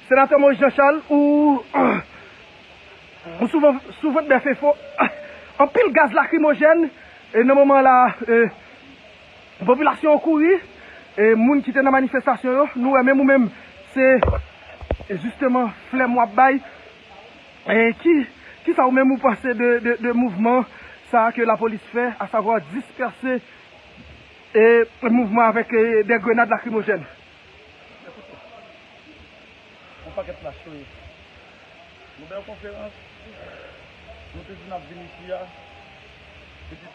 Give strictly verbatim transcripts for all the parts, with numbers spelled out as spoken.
Senatè Moïse Jean Charles, ou, ou sou vant, sou vant bèf e fo, anpil gaz lakrimojèn, e nan moman la, e, popilasyon an kouri, e moun ki te nan manifestasyon yo, nou wè menm ou menm, se, e, jisteman flèm w ap bay. E ki, kisa ou menm ou panse de, de, de mouvman sa a ke lapolis fè, asavwa dispèse, e, mouvman avèk, e, de grenad lakrimojèn? Yon pakèt lach yo ye. Nou bay yon konferans, nou te di n ap vin isi a depi,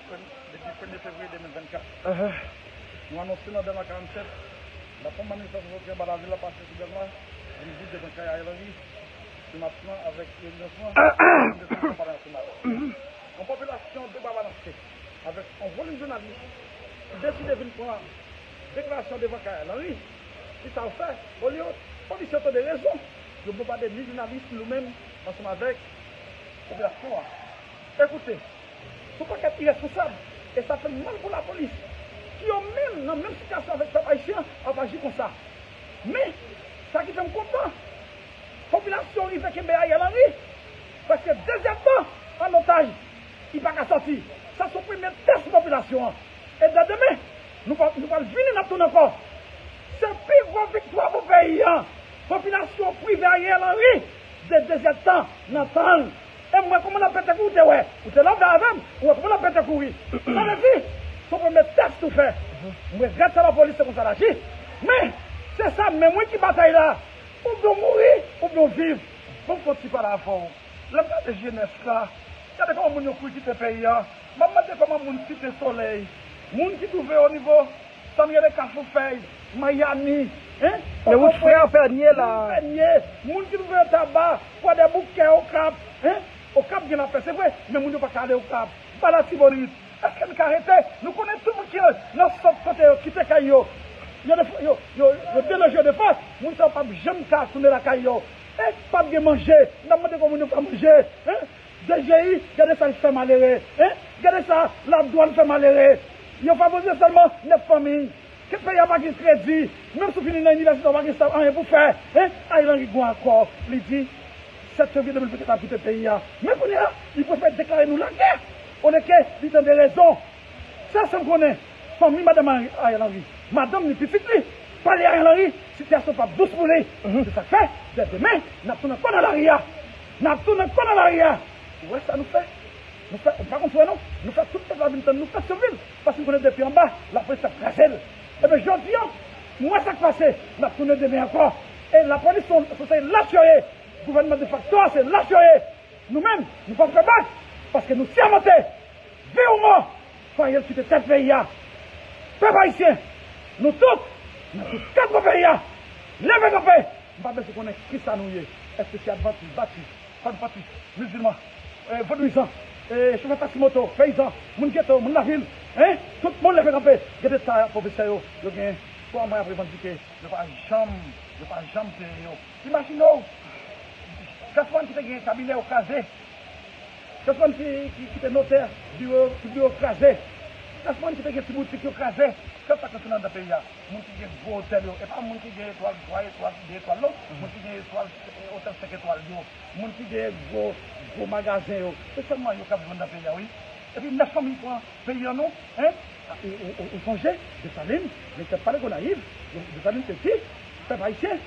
depi premye fevriye de mil vennkat. Nou anonse nan Dèlma karannsèt, n ap fè yon manifestasyon soti anba lavil la, pase sou Dèlma, vin bout devan kay Ariel Henry, sou mach lan avèk rezidans lan, vin desann nan Palè Nasyonal. Yon popilasyon deba balanse, avèk yon volim jounalis ki deside vin pran deklarasyon devan kay Ariel Henry. Kisa yo fè? Olye polisye yo tande rezon, yo bonbade ni jounalis, ni nou menm, ansanm avèk popilasyon an. Ekoute, se yon pakèt irèsponsab, e sa fè m mal pou lapolis, ki yo menm, nan menm sitiyasyon avèk pèp ayisyen an, ap aji konsa. Men, sa ki fè m kontan, popilasyon rive kenbe Ariel Henry, prèske de zèdtan an otaj, li pa ka sòti. Sa se yon premye tès pou popilasyon an. E dè demen, nou pral, nou pral vini, n ap tounen ankò. Se pi gwo viktwa pou peyi an. Popilasyon prive Ariel Henry de de zèdtan nan tann. E m wè kòman l ap pete kouri, ou te wè. Ou te la avè m, ou wè kòman l ap pete kouri. Sa vle di, se yon premye tès nou fè. M regrèt sa lapolis te konsa l aji. Men, se sa menm wi ki batay la. Oubyen w mouri, oubyen w viv. Ban m fè yon ti pale avè w. Lè m gade jenès la, gade kòman moun yo kouri kite peyi a. M ap mande kòman moun Site Solèy, moun ki twouve yo nivo, sa n rele Kafou Fèy, Miami, hein? Men wout frè Pènye la. Pènye, moun ki twouve yo Taba, Kwadèboukè, Okap, hein? Okap gen lapè, se vre, men moun yo pa ka ale Okap. Ba Latibonit. Èske n ka rete? Nou konnen tout moun ki nan sant kote yo kite kay yo. Yo def-, yo, yo, yo deloje yo defas. Moun sa yo p ap janm ka tounen lakay yo. E p ap gen manje. N ap mande kòman moun yo fè manje. Hein? D G I, gade sa l fè malere. Hein? Gade sa ladwàn fè malere. Yo favorize sèlman nèf fanmi. Ke peyi a pa gen kredi. Menm si w fini nan inivèsite, w pa gen sa, anyen pou fè. Hein? Ariel Henry gwan ankò. Li di, sèt fevriye de mil vennkat, l ap kite peyi a. Men kounye a, li prefere deklare nou lagè, olye ke li tande rezon. Sèl sa m konnen, fanmi madanm Ari-, Ariel Henry, madanm li, pitit li, pale Ariel Henry, sitiyasyon p ap dous pou li. Se sa k fè, dè demen, n ap tounen ankò nan lari a. N ap tounen ankò nan lari a. Ou wè sa nou fè? Nou fè, nou pa konn fè non. Nou fè tout pèp la vin tann nou, fè sou vil. Paske nou konnen depi anba, lapolis ap kraze l. Ebyen, jodi a, m wè sa k pase, n ap tounen demen ankò. E lapolis se yon, se yon lach yo ye. Gouvènman defakto a, se lach yo ye. Nou menm, nou p ap fè bak, paske nou sèmante, vi ou mò, fò Ariel kite tèt peyi a. Pèp ayisyen, nou tout, nan tout kat bò peyi a, leve kanpe! M pa bezwen konnen kisa nou ye. Èske se advantis, batis, panprantis, mizilman, eh, vodouyizan, eh, chofè taksi moto, peyizan, moun geto, moun lavil, hein? Tout moun leve kanpe! Gade ta pwofesè yo, yo gen twa mwa y ap revandike, yo pa janm, yo pa janm peye yo. Imajine w, Jasmine ki te gen kabinè yo kraze. Jasmine ki, ki, ki te notè, biwo, biwo kraze. Jasmine ki te gen ti boutik yo kraze. Kèlkeswa sa k nan anndan peyi a. Moun ki gen gwo otèl yo. E pa moun ki gen etwal, twa etwal, de etwal non. Moun ki gen etwal, eh, otèl senk etwal yo. Moun ki gen gwo, gwo magazen yo. Se sèlman yo k ap viv anndan peyi a, wi. Epi nèf fanmi pran peyi an non, hein? Ou, ou, ou, ou sonje, Desalin, direktè palè Gonayiv, Desalin te di, pèp ayisyen,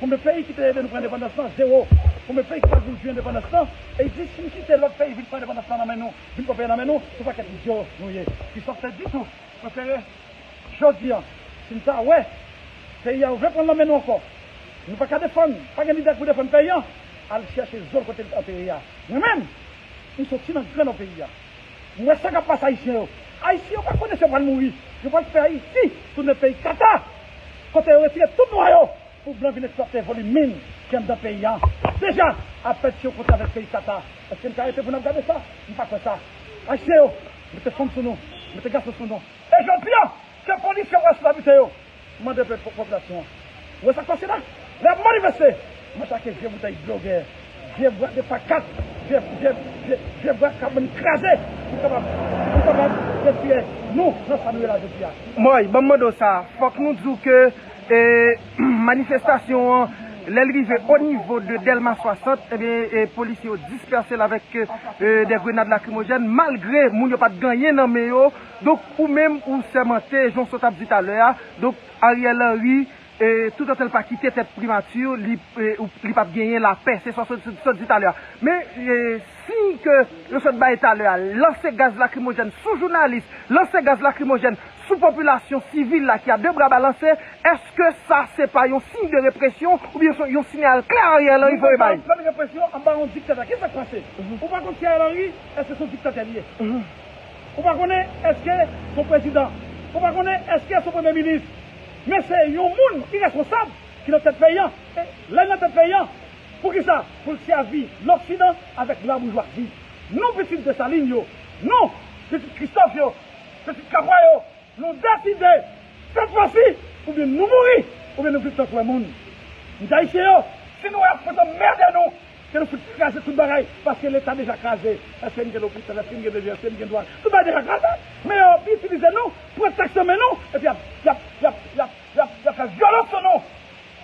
konbyen peyi ki te ede nou pran endepandans lan? Zewo. Konbyen peyi ki pral vin jwi endepandans lan? E li di, si n kite lòt peyi vin pran endepandans lan nan men nou, vin pran peyi an nan men nou, se yon pakèt idyo nou ye. Christophe te di tou, prefere jodi a, si n ta wè peyi a, yo vle pran l nan men nou ankò, nou pa ka defann, pa gen lidè k pou defann peyi an, al chèche zo l kote l antere a. Mwen menm, m soti nan gran nò peyi a. M wè sa k ap pase ayisyen yo. Ayisyen yo pa konnen si yo pral mouri. Yo pral fè Ayiti tounen peyi kata, kote yo retire tout nwa yo pou blan vin eksplwate volim min ki anndan peyi a. Deja, apèn si yo kontre avèk peyi kata. Èske n ka rete pou n ap gade sa? M pa kwè sa. Ayisyen yo, mete fanm sou nou, mete gason sou nou. E jodi a, ke polis yo pral sou abite yo. Mande pèp, popilasyon an. Ou wè sa k pase la? Lè y ap manifeste, m atake vye boutèy dlo gè, vye bwa de pakat, vye, vye, vye, vye bwa kabann kraze, pou kapab, pou kapab retire nou nan sa nou ye la jodi a. Mòy, ban m mande w sa, fòk nou di w ke, e, manifestasyon an, Lè l rive o nivo de Dèlma swasant, ebyen, e, polisye yo dispèse l avèk, e, de grenad lakrimojèn, malgre moun yo pa t gen anyen nan men yo. Donk, ou menm, ou sèmante, jan w sot ap di talè a. Donk, Ariel Henry, e, toutotan l pa kite tèt primati, li, e, ou, li p ap genyen lapè. Se sa w sot, sot, sot di talè a. Men, e, siy ke yo sot bay talè a, lanse gaz lakrimojèn sou jounalis, lanse gaz lakrimojèn sou popilasyon sivil la ki a de bra balanse, èske sa se pa yon siy de represyon oubyen se yon siyal klè Ariel Henry voye bay? Nou pa pran represyon anba yon diktatè. Kisa k pase? Ou pa konn si Ariel Henry, èske se yon diktatè li ye? Ou pa konnen èske se yon prezidan? Ou pa konnen èske se yon premye minis? Men se yon moun ki responsab, ki nan tèt peyi an. E lè l nan tèt peyi an, poukisa? Pou l sèvi Loksidan avèk laboujwazi. Nou, pitit Desalin yo, nou, pitit Kristòf yo, pitit Kapwa yo, nou deside, sèt fwa si, oubyen nou mouri, oubyen nou viv tankou lè moun. M di Ayisyen yo, si nou wè y ap fout anmède nou, ke nou fout kraze tout bagay, paske Leta deja kraze. Èske n gen lopital? Èske n gen D G? Èske n gen dwàn? Tout bagay deja kraze. Men yo ap itilize nou, pran taks nan men nou, epi y ap, y ap, y ap, y ap, y ap, y ap fè vyolans sou nou.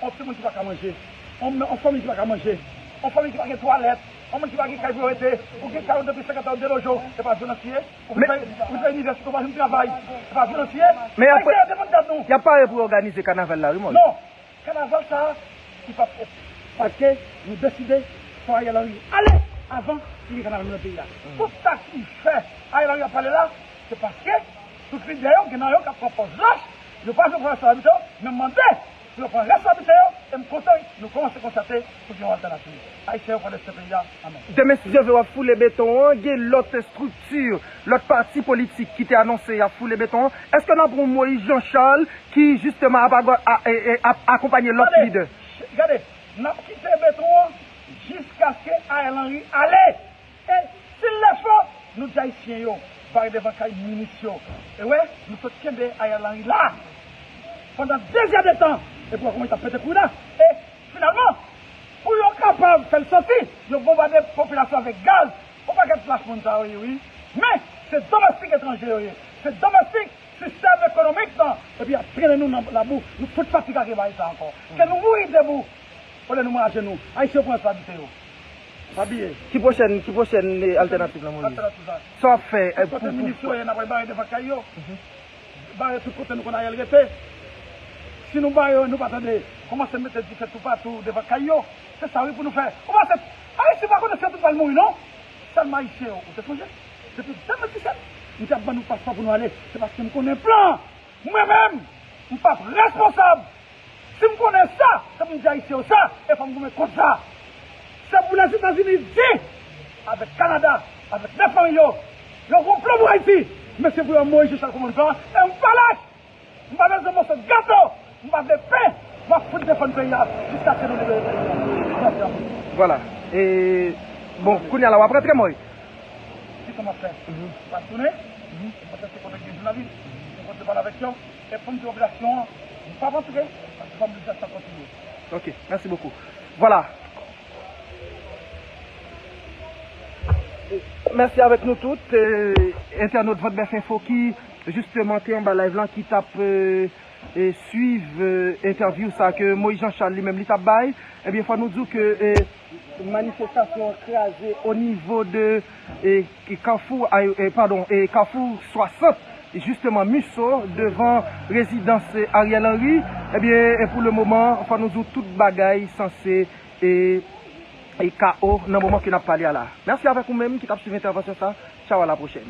Yon timoun ki pa ka manje, yon, yon fanmi ki pa ka manje, yon fanmi ki pa gen twalèt, yon moun ki pa gen kay pou yo rete, ou gen kay ou depi senkant an ou deloje w, se pa vyolans li ye? Ou vin fè, ou vin fè inivèsite, ou pa jwenn travay, se pa vyolans li ye? Men y ap, Ayisyen yo defann tèt nou. Y ap pare pou yo òganize kanaval la, wi, Moyiz. Non, kanaval sa a, li p ap fèt. Paske nou deside fò Ariel Henry ale avan li gen kanaval nan peyi a. Tout sa ki fè Ariel Henry ap pale la, se paske tout lidè yo, gen nan yo k ap pran pòz lach, yo pa vle pran responsabilite yo, men m mande pou yo pran responsabilite yo, e m kontan nou kòmanse konstate pou gen yon altènativ. Ayisyen yo pran desten peyi a. Amèn. Demen, si Dye vle, w ap foule beton an. Gen lòt estrikti, lòt pati politik ki te anonse y ap foule beton an. Èske n ap wè yon Moyiz Jan Chal ki, jisteman, ap, a, e, e, ap akonpanye lòt lidè? Gade, n ap kite beton an jiskaske Ariel Henry ale. E si l lè fò, nou di Ayisyen yo, bare devan kay minis yo. E wè, nou sot kenbe Ariel Henry la pandan dezèdtan, epi w ap kòmanse ap pete kouri la. E finalman, pou yo kapab fè l soti, yo bonbade popilasyon avèk gaz. Yon pakèt lach moun sa yo ye, wi. Men, se domèstik etranje yo ye. Se domèstik sistèm ekonomik lan. Epi y ap trennen nou nan labou. Nou fout fatige ak bagay sa ankò. Ke nou mouri debou, olye nou mouri ajenou. Ayisyen yo pran responsabilite yo. Pa bliye. Ki pwochèn, ki pwochèn, eh, altènativ lan, Moyiz? Altènativ la. Sa w ap fè, eh, pou, pou, pou... Kote minis yo ye, n ap al bare devan kay yo. Bare tout kote nou konn Ariel rete. Si nou bare yo, nou pa tande, kòmanse mete dife toupatou devan kay yo. Se sa wi pou nou fè. Ou panse Ayisyen pa konnen si yo tout pral mouri, non? Sèlman Ayisyen yo, ou te sonje? Depi de mil disèt, m te ap ban nou paspò pou nou ale. Se paske m konnen plan. Mwen menm, m p ap responsab. Si m konnen sa, se pou m di Ayisyen yo sa, e fò m goumen kont sa. Se pou Lèzetazini di, avèk Kanada, avèk nèf fanmi yo, yo konplo pou Ayiti. Men se pou yo Moyiz Jan Chal kòmann plan an, e m pa lach. M pa bezwen moso gato, m pa vle pen, m ap fout defann peyi a jiskaske nou libere peyi a. Mèsi anpil. Vwala. E, bon, kounye a la, w ap rantre, Moyiz? Kisa m ap fè? M ap tounen, m ap fè se kote gen jounalis, se kote pale avèk yo. E pou m di popilasyon an, m p ap antre, paske fò mobilizasyon an kontinye. Ok, mèsi bokou. Vwala. Mèsi avèk nou tout, eh, entènot Vant Bèf Enfo ki, jisteman, te anba live lan, ki t ap, eh, eh, swiv, eh, entèvyou sa ke Moyiz Jan Chal li menm li t ap bay. Ebyen, fò nou di w ke, eh, manifestasyon an kraze o nivo de, eh, Kafou, eh, padon, eh, Kafou swasant, jisteman, Miso, devan rezidans, eh, Ariel Henry. Ebyen, eh, pou le moman, fò nou di w tout bagay sanse, eh, eh, K O nan moman ke n ap pale a la. Mèsi avèk ou menm ki t ap swiv entèvansyon sa. Tchaw, a la pwochèn.